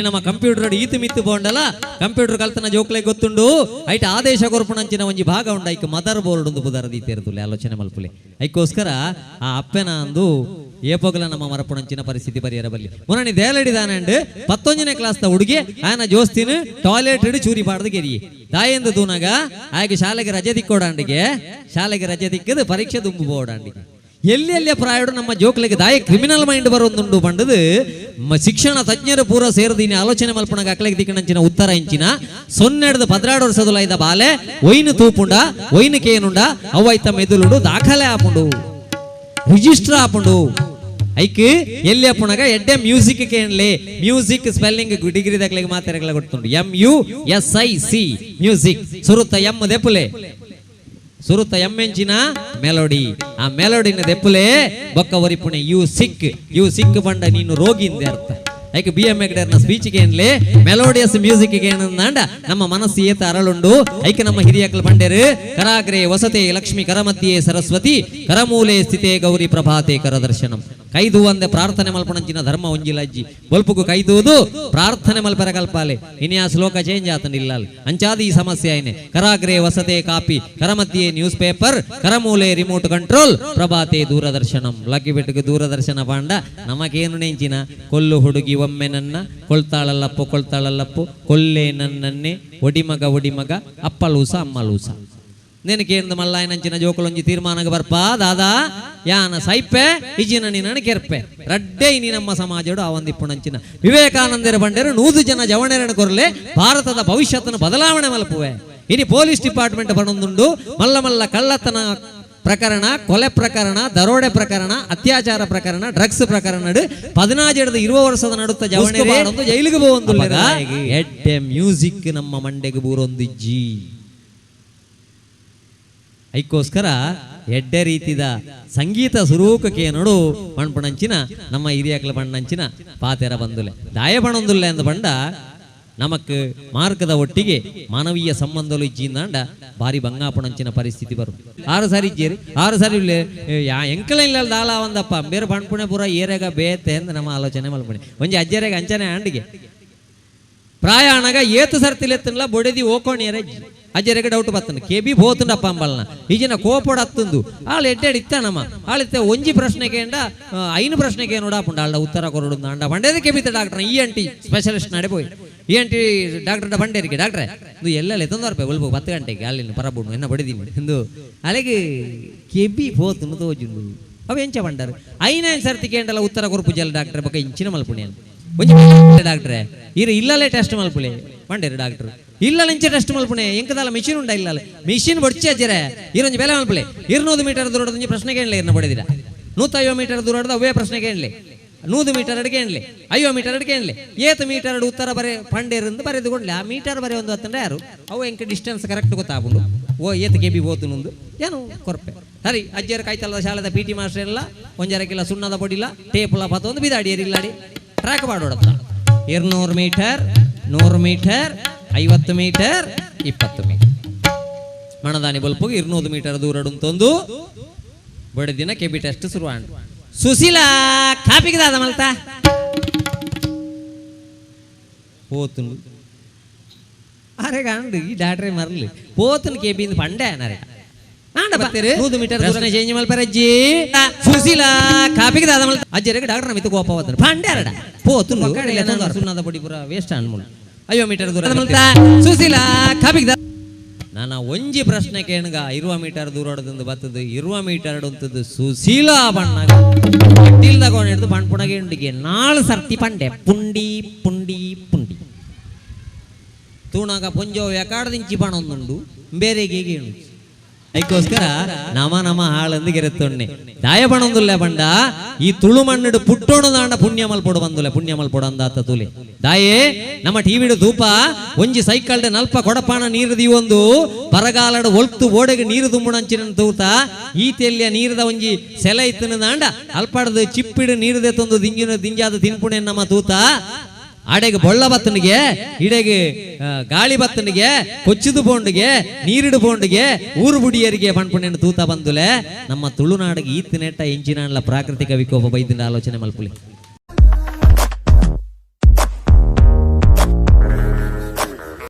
ನಮ್ಮ computer ಈತು ಮಿತ್ತು ಬೋಂಡಲ computer ಕಲ್ತನ ಜೋಕ್ಲೆ ಗೊತ್ತುಂಡು ಐಟ ಆದೇಶ ಕೊರ್ಪುಣಂಚಿನ ಒಂಜಿ ಭಾಗ ಉಂಡು ಐಕ್ ಮದರ್ ಬೋರ್ಡ್ ಒಂದು ಪುದರ್ ದೀತೇರ್ತುಲೆ ಆಲೋಚನೆ ಮಲ್ಪುಲೆ. ಐಕೋಸ್ಕರ ಆ ಅಪ್ಪೆನ ಅಂದು ಏಪೋಗಲ ನಮ್ಮ ಮರಪುಣಂಚಿನ ಪರಿಸ್ಥಿತಿ ಪರಿಹರ ಬಲ್ಲಿ. ಮುರಣಿ ದೇಲಡಿದಾನಂಡ್ 11ನೇ ಕ್ಲಾಸ್ ದ ಹುಡುಗಿ ಆಯನ ಜೋಸ್ತಿನ ಟಾಯ್ಲೆಟ್ ಇಡು ಚೂರಿ ಪಾಡ್ದು ಗೆರಿಯೆ ದಾಯೆಂದು ದೂನಗ ಆಯಗೆ ಶಾಲೆಗೆ ರಜೆ ದಿಕ್ಕೋಡಾಂಡಿಗೆ ಶಾಲೆಗೆ ರಜೆ ದಿಕ್ಕದು ಪರೀಕ್ಷೆ ದುಂಬು ಬೋಡಾಂಡಿಗೆ ಎಲ್ಲಿ ಎಲ್ಲಿಯ ಪ್ರಾಯಡು ನಮ್ಮ ಜೋಕ್ಲಿಗೆ ದಾಯ ಕ್ರಿಮಿನಲ್ ಮೈಂಡ್ ಬರೋದುಂಡು ಬಂಡದು ಶಿಕ್ಷಣ ತಜ್ಞರು ಪೂರ ಸೇರಿದೀನಿ ಆಲೋಚನೆ ಮಲ್ಪಣಗ ಅಕ್ಲೆಗೆ ದಿಕ್ಕಣಂಚಿನ ಉತ್ತರ ಇಂಚಿನ 0 12 ವರ್ಷದಲ್ಲ ಇದ್ದ ಬಾಲೆ ಒಯ್ನು ತೂಪುಂಡ ಒಯ್ನು ಕೇನುಂಡ ಅವ್ವೈತ ಮೆದುಲುಡು ದಾಖಲೆ ಆಪುಂಡು ರಿಜಿಸ್ಟರ್ ಆಪುಂಡು ಐಕ್ ಎಲ್ಲಿ ಅಪ್ಪುಣಗ ಎಡ್ಡೆ ಮ್ಯೂಸಿಕ್ ಕೇನ್ಲೆ ಮ್ಯೂಸಿಕ್ ಸ್ಪೆಲ್ಲಿಂಗ್ ಡಿಗ್ರಿ ದಾಖಲೆಗೆ ಮಾತೆರೆಗಳ ಗೊತ್ತುಂಡು MUSIC music ಸುರುತ್ತ ಎಂ ದೆಪ್ಪುಲೆ ಸುರುತ್ತ ಎಂ ಎಂಚಿನ ಮೆಲೋಡಿ ಆ ಮೆಲೋಡಿನ ದೆಪ್ಪುಲೆ ಬೊಕ್ಕ ಒರಿಪುಣೆ you sick you sick ಬಂಡ ನೀನು ರೋಗಿಂದೆ ಅರ್ಥ. ಐಕ್ ಬಿ ಎಂ ಹೆಗ್ಡೆರ್ನ ಸ್ಪೀಚ್ ಏನ್ಲೆ ಮೆಲೋಡಿಯಸ್ ಮ್ಯೂಸಿಕ್ ಏನಂದಾಂಡ ನಮ್ಮ ಮನಸ್ಸು ಏತ ಅರಳುಂಡು. ಐಕ್ ನಮ್ಮ ಹಿರಿಯಕ್ಲು ಬಂಡೇರು ಕರಾಗ್ರೆ ವಸತೆ ಲಕ್ಷ್ಮಿ ಕರಮಧ್ಯೆ ಸರಸ್ವತಿ ಕರಮೂಲೆ ಸ್ಥಿತೆ ಗೌರಿ ಪ್ರಭಾತೆ ಕರದರ್ಶನಂ. ಕೈದು ಅಂದೆ ಪ್ರಾರ್ಥನೆ ಮಲ್ಪಣಂಚಿನ ಧರ್ಮ ಒಂಜಿಲಜ್ಜಿ ಬೊಲ್ಪುಗು ಕೈದೂದು ಪ್ರಾರ್ಥನೆ ಮಲ್ಪರ ಕಲ್ಪಾಲೆ ಇನಿ ಆ ಶ್ಲೋಕ ಚೇಂಜ್ ಆತನಿಲ್ಲ ಅಂಚಾದ ಈ ಸಮಸ್ಯೆ ಆಯ್ನೆ ಕರಾಗ್ರೆ ವಸತೆ ಕಾಪಿ ಕರಮಧ್ಯೆ ನ್ಯೂಸ್ ಪೇಪರ್ ಕರಮೂಲೆ ರಿಮೋಟ್ ಕಂಟ್ರೋಲ್ ಪ್ರಭಾತೆ ದೂರದರ್ಶನಂ. ಲಕ್ಕಿ ಬಿಟ್ಟುಗೆ ದೂರದರ್ಶನ ಪಾಂಡ ನಮಗೇನು ನೆಂಚಿನ ಕೊಲ್ಲು ಹುಡುಗಿ ಒಮ್ಮೆ ನನ್ನ ಕೊಳ್ತಾಳಲ್ಲಪ್ಪು ಕೊಳ್ತಾಳಲ್ಲಪ್ಪು ಕೊಲ್ಲೆ ನನ್ನನ್ನೇ ಒಡಿಮಗ ಒಡಿಮಗ ಅಪ್ಪಲೂಸ ಅಮ್ಮಲೂಸ ನಿನಗೇಂದು ಮಲ್ಲಾಯನಂಚಿನ ಜೋಕುಲೊಂಜಿ ತೀರ್ಮಾನಗ ಬರ್ಪಾ ದಾದಾ ಯಾನ ಸೈಪೆ ಇಜಿನ ನಿನ್ನ ಕೆರ್ಪೆ ರಡ್ಡೆ ಇನಿ ನಮ್ಮ ಸಮಾಜಡು ಆ ಒಂದಿಪ್ಪುಣಂಚಿನ ವಿವೇಕಾನಂದರ ಬಂಡೇರು 100 ಜನ ಜವಣೆರಣ ಕೊರಲೆ ಭಾರತದ ಭವಿಷ್ಯತನ ಬದಲಾವಣೆ ಮಲ್ಪುವೆ. ಇನಿ ಪೊಲೀಸ್ ಡಿಪಾರ್ಟ್ಮೆಂಟ್ ಬಣೊಂದುಂಡು ಮಲ್ಲ ಮಲ್ಲ ಕಳ್ಳತನ ಪ್ರಕರಣ ಕೊಲೆ ಪ್ರಕರಣ ದರೋಡೆ ಪ್ರಕರಣ ಅತ್ಯಾಚಾರ ಪ್ರಕರಣ ಡ್ರಗ್ಸ್ ಪ್ರಕರಣ 14 20 ವರ್ಷದ ನಡುತ್ತ ಜವಣೆ ಜೈಲಿಗೆ ಹೋಗೊಂದು ಎಡ್ಡೆ ಮ್ಯೂಸಿಕ್ ನಮ್ಮ ಮಂಡೆಗೆ ಬೂರೊಂದಿಜ್ಜಿ. ಐಕ್ಕೋಸ್ಕರ ಎಡ್ಡೆ ರೀತಿದ ಸಂಗೀತ ಸುರೂಕಕ್ಕೆ ನೋಡು ಪಣ್ಪಣಂಚಿನ ನಮ್ಮ ಹಿರಿಯಕ್ಲ ಬಣ್ಣಂಚಿನ ಪಾತೆರ ಬಂದುಲೆ ದಾಯ ಬಣೊಂದುಲ್ಲೆ ಅಂದ ಬಂಡ ನಮಕ್ ಮಾರ್ಗದ ಒಟ್ಟಿಗೆ ಮಾನವೀಯ ಸಂಬಂಧಲು ಇಜ್ಜಿಂದಾಂಡ ಭಾರಿ ಬಂಗಾಪಣಂಚಿನ ಪರಿಸ್ಥಿತಿ ಬರು. 6 ಸಾರಿ ಇಜ್ಜೇರಿ 6 ಸಾರಿ ಇಲ್ಲೇ ಯಾ ಎಂಕಲ ಇಲ್ಲ ದಾಲ ಒಂದಪ್ಪ ಬೇರೆ ಪಣ್ಪುಣೆ ಪೂರ ಏರೆಗ ಬೇತೆ ಅಂದ ನಮ್ಮ ಆಲೋಚನೆ ಮಲ್ಪಣೆ ಒಂಜಿ ಅಜ್ಜರೆಗ ಅಂಚನೆ ಆಂಡಿಗೆ ಪ್ರಾಯಾಣಗ ಏತು ಸರ್ತಿಲೆತ್ತನ್ಲ ಬೊಡೆದಿ ಓಕೋಣಿಯರ ಅಜ್ಜರೆಗೆ ಡೌಟ್ ಬತ್ತನ ಕೆ ಬಿ ಬೋತುಂಡಪ್ಪ ಅಂಬಲ್ನ ಈಜಿನ ಕೋಪೊಡ ಹತ್ತುಂದು ಆಳು ಎಡ್ಡೆಡ್ ಇತ್ತನಮ್ಮ ಆಳಿತ್ತೆ ಒಂಜಿ ಪ್ರಶ್ನೆಗೆ 5 ಪ್ರಶ್ನೆಗೆ ನೋಡಾಪುಂಡ ಆಳ್ಡ ಉತ್ತರ ಕೊರಡು ಅಂಡ ಬಂಡೇದ ಕೆಬಿತ ಡಾಕ್ಟರ್ ಇ ಎನ್ ಟಿ ಸ್ಪೆಷಲಿಸ್ಟ್ ನಡೆ ಪೋಯಿ ಇ ಎನ್ ಟಿ ಡಾಕ್ಟರ್ ಬಂಡೇರಿಗೆ ಡಾಕ್ಟ್ರೆ ಇದು ಎಲ್ಲ ಎತ್ತೊಂದು ಒಲ್ಪ 10 ಗಂಟೆಗೆ ಅಲ್ಲಿನ ಪರಬುಣು ಎನ್ನ ಬಡಿದೀನಿ ಎಂದು ಅಲ್ಲಿಗೆ ಕೆಬಿ ಪೋತುಂಡು ತೋಜುಂಡು ಅವು ಎಂಚ ಬಂಡರು 5 ಸರ್ತಿ ಕೇಂಡಲ ಉತ್ತರ ಕೊರಪು ಜಲ ಡಾಕ್ಟರ್ ಬಕ್ಕ ಇಂಚಿನ ಮಲ್ಪುಣೆ ಒಂಜಿ ಡಾಕ್ಟ್ರೆ ಇರು ಇಲ್ಲಲೇ ಟೆಸ್ಟ್ ಮಲ್ಪುಲೆ ಬಂಡೇರು ಡಾಕ್ಟರ್ ಇಲ್ಲ ಇಂಚೆ ಟೆಸ್ಟ್ ಮಲ್ಪುಣೆ ಎಂಕದಲ್ಲ ಮಿಷಿನ್ ಉಂಡ ಇಲ್ಲ ಮಿಷಿನ್ ಬಡ್ಚೆ ಅಜ್ಜರೆ ಇರೊಂಜಿ ಬೆಲೆ ಮಲ್ಪುಲೆ 200 ಮೀಟರ್ ದೂರದ ಒಂಜಿ ಪ್ರಶ್ನೆ ಕೇಳಲಿ ಇರ್ನ ಬಡಿದಿರ 150 ಮೀಟರ್ ದೂರದ ಅವೇ ಪ್ರಶ್ನೆ ಕೇಳಲಿ 100 ಮೀಟರ್ ಅಡಿಗೆ ಕೇಳಲಿ 50 ಮೀಟರ್ ಅಡಿಗೆ ಕೇಳಲಿ ಏತು ಮೀಟರ್ ಉತ್ತರ ಬರೆ ಪಂಡೇರಿಂದ ಬರೆದುಕೊಂಡ್ಲಿ ಆ ಮೀಟರ್ ಬರೆ ಒಂದು ಹತ್ತಂದ್ರೆ ಯಾರು ಅವು ಎಂಕ ಡಿಸ್ಟೆನ್ಸ್ ಕರೆಕ್ಟ್ ಗೊತ್ತಾಗುಂಡು ಓ ಏತು ಕೆ ಬಿ ಹೋತು ಏನು ಕೊರ್ಪೆ ಸರಿ ಅಜ್ಜಿಯರ ಕಾಯ್ತಲ್ಲದ ಶಾಲೆದ ಪಿ ಟಿ ಮಾಸ್ಟರ್ ಎಲ್ಲ ಒಂಜರಕ್ಕಿಲ್ಲ ಸುಣ್ಣದ ಪೊಡಿಲ್ಲ ಟೇಪುಲ ಪತ್ತೊಂದು ಬಿದಾಡಿಯರ್ ಇಲ್ಲಾಡಿ ಟ್ರ್ಯಾಕ್ ಮಾಡೋಡತ್ತ 200 ಮೀಟರ್ 100 ಮೀಟರ್ 50 ಮೀಟರ್ 20 ಮೀಟರ್ ಮಣದಾನಿ ಬಲ್ಪುಗೆ 200 ಮೀಟರ್ ದೂರಡುಂತೊಂದು ಬಡದಿನ ಕೆಬಿ ಟೆಸ್ಟ್ ಶುರು ಸುಶೀಲಾ ಕಾಪಿಗೆ ದಾದ ಮಲ್ತಾ ಪೋತುಂಡು ಅರೆ ಕಾಂಡು ಈ ಡಾಕ್ಟ್ರೆ ಮರಲಿ ಪೋತುನು ಕೆಬಿಂದ ಪಂಡೆ ನರೆ 100 ಮೀಟರ್ ದೂರ ಚೇಂಜ್ ಮಲ್ಪರಜ್ಜಿ ಸುಶೀಲಾ ಕಾಪಿಗೆ ದಾದ ಮಲ್ತ ಅಜ್ಜರಿಗೆ ಡಾಕ್ಟರ್ ಮಿತ್ತು ಕೋಪ ಪಂಡೆ ಅರಡ ಪೋತುಂಡು ಸುಣ್ಣದ ಪೊಡಿ ಪೂರ ವೇಸ್ಟ್ ಅನ್ಮುಲ್ 50 ಮೀಟರ್ ದೂರ ಸುಶೀಲಾ ಕಾಪಿಗೆ ನಾನು ಒಂಜಿ ಪ್ರಶ್ನೆ ಕೇಣಗ 20 ಮೀಟರ್ ದೂರದಿಂದ ಬತ್ತದು 20 ಮೀಟರ್ ಅಂತದ್ದು ಸುಶೀಲಾ ಬಣ್ಣಗ ಅಡ್ಡಿಲ್ ತಗೊಂಡು ಹಿಡಿದು ಪಣ್ಪುಣಗೆ ಉಂಡಿಗೆ 4 ಸರ್ತಿ ಪಂಡೆ ಪುಂಡಿ ಪುಂಡಿ ಪುಂಡಿ ತೂಣಾಗ ಪೊಂಜೋ ಎಕಾಡದಿಂಚಿ ಪಣೊಂದುಂಡು ಬೇರೆಗೆ ಗೇಣು ಐಕೋಸ್ಕರ ನಮ ನಮ ಹಾಳಂದು ಗೆರೆತ್ತೊಣ್ಣೆ ದಾಯ ಪಣೊಂದುಲ್ಲೆ ಬಂಡ ಈ ತುಳು ಮಣ್ಣು ಪುಟ್ಟೋಣ ದಾಂಡ ಪುಣ್ಯ ಮಲ್ಪೊಡು ಬಂದುಲೆ ಪುಣ್ಯ ಮಲ್ಪೊಡು ಅಂದಾತ ತುಲೆ ದಾಯೇ ನಮ್ಮ ಟಿವಿಡು ಧೂಪ ಒಂಜಿ ಸೈಕಲ್ಡ್ ನಲ್ಪ ಕೊಡಪಾಣ ನೀರು ದೀವೊಂದು ಬರಗಾಲಡು ಒಲ್ತು ಓಡೆಗೆ ನೀರು ತುಂಬುಣಂಚಿನ ತೂತ ಈ ತೆಲ್ಲಿಯ ನೀರದ ಒಂಜಿ ಸೆಲೆ ಇತ್ತನ ದಾಂಡ ಅಲ್ಪಾಡದು ಚಿಪ್ಪಿಡು ನೀರುದೆ ತಂದು ದಿಂಜಿನ ದಿಂಜಾದ ತಿನ್ಪುಣೆ ನಮ್ಮ ತೂತ ಆಡೆಗೆ ಬೊಳ್ಳ ಬತ್ತನಿಗೆ ಇಡೆಗೆ ಗಾಳಿ ಬತ್ತನಿಗೆ ಕೊಚ್ಚಿದು ಬೋಂಡಿಗೆ ನೀರಿಡು ಬೋಂಡಿಗೆ ಊರು ಬುಡಿಯರಿಗೆ ಪಣ್ಪುಣೆಯನ್ನು ತೂತ ಬಂದುಲೆ ನಮ್ಮ ತುಳುನಾಡಿಗೆ ಈತ್ತಿನೆಟ್ಟ ಎಂಚಿನಾಂಡ್ಲ ಪ್ರಾಕೃತಿಕ ವಿಕೋಪ ಬೈದಿಂದ ಆಲೋಚನೆ ಮಲ್ಪುಲಿ.